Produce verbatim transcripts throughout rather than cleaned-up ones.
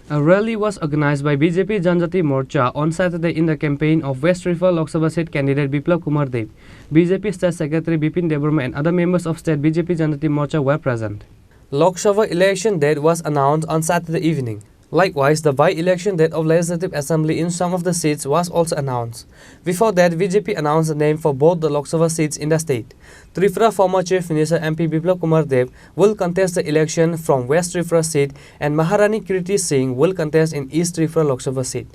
A rally was organized by B J P Janjati Morcha on Saturday in the campaign of West Tripura Lok Sabha seat candidate Biplab Kumar Deb. B J P State Secretary Bipin Debbarma and other members of State B J P Janjati Morcha were present. Lok Sabha election date was announced on Saturday evening. Likewise, the by-election date of Legislative Assembly in some of the seats was also announced. Before that, B J P announced the name for both the Lok Sabha seats in the state. Tripura former Chief Minister M P Biplab Kumar Deb will contest the election from West Tripura seat and Maharani Kirti Singh will contest in East Tripura Lok Sabha seat.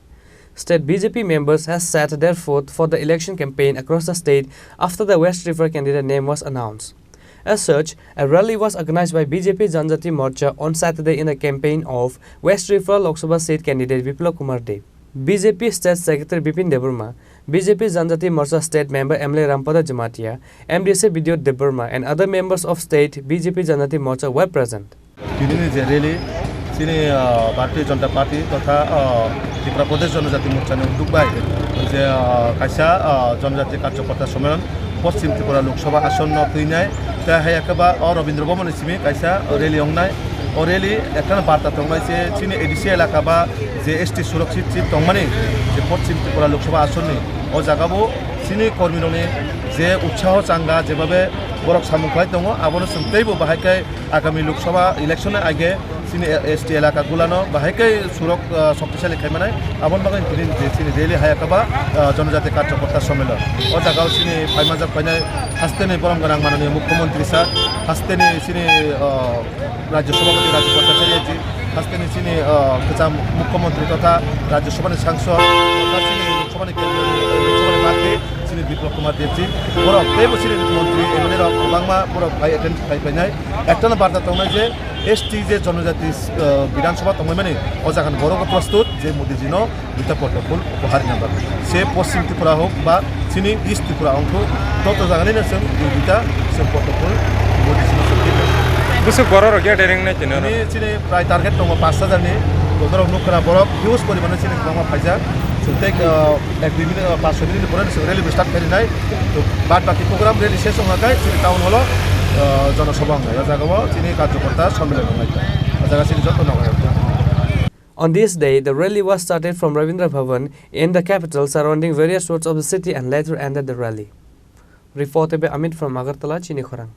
State B J P members have set their foot for the election campaign across the state after the West Tripura candidate name was announced. As such, a rally was organized by B J P Janjati Morcha on Saturday in the campaign of West Tripura Lok Sabha seat candidate Biplab Kumar Deb. B J P State Secretary Bipin Debbarma, B J P Janjati Morcha State Member M L A Rampada Jamatia, M D C Bidyut Debbarma and other members of State B J P Janjati Morcha were present. Tinini je rally, chini, ah, Bharatiya Janata Party totha, ah, Tripura Pradesh Janajati Morcha ni uddog bai je, ah, kaisa, ah, Janajati Karyakarta Sommelan Poschim Tripura Lok Sabha ason no twinai, tei hai khe ba o Rabindra Bhavan ni simi kaisa rally wngnai. O rally ekta barta tongnai se chini A D C elaka ba je S T surakshit seat tongmani je Poschim Tripura Lok Sabha ason ni, o jaga bo chini kormi rok ni je utsaho changa, jebabe borok samung khlai tongo, abono chwng teibo bahai khe agami Lok Sabha election ni age chini S T elaka gulano bahai khe surok, ah, shoktisali khai manai. Aboni bagwi tini je chini rally hai khe ba, ah, Janajati Karyakarta Sommelan. O jaga o chini phaimajak phainai hasteni borom gwnang manani Mukhyamantri sir, hasteni chini, ah, Rajya Sabhapati Raju Bhattacharya ji, hasteni chini, ah, kwcham Mukhyamantri totha Rajya Sabhani sangsod, totha chini Lok Sabhani, Lok Sabhani party chini Biplab Kumar Deb ji, borok teibo chini montri M L A rok kwbangma borok phai attend khai phainai. Ektano barta tongnai je S T je Janajati, ah, Bidhan Sabha tongmani, o jaga ni borok o prostut je Modi ji no duita potokol upahar rina bagwi. Se Poschim Tripura hok ba chini East Tripura ongkho, joto jaga ni no chwng dui duita chwng potokol Modi ji no chwng rina. Bwswk borok rok ya dereng nai tino. Ni chini prai target tongo pash hajar ni, borok nukha na borok huge poriman chini kwbangma phaijak. Chwng tei, ah, ek dui minute, ah, pash soi minute ni pore chwng rally bo start khai rinai. To bad baki program rally ses wngkha khe chini town hall o, ah, Jana Sabha wngnai. O jaga o chini karyakarta sommelan wngnai. O jaga chini joto nokha. On this day, the rally was started from Rabindra Bhavan in the capital, surrounding various roads of the city and later ended the rally. Reported by Amit from Agartala, Chini Khorang.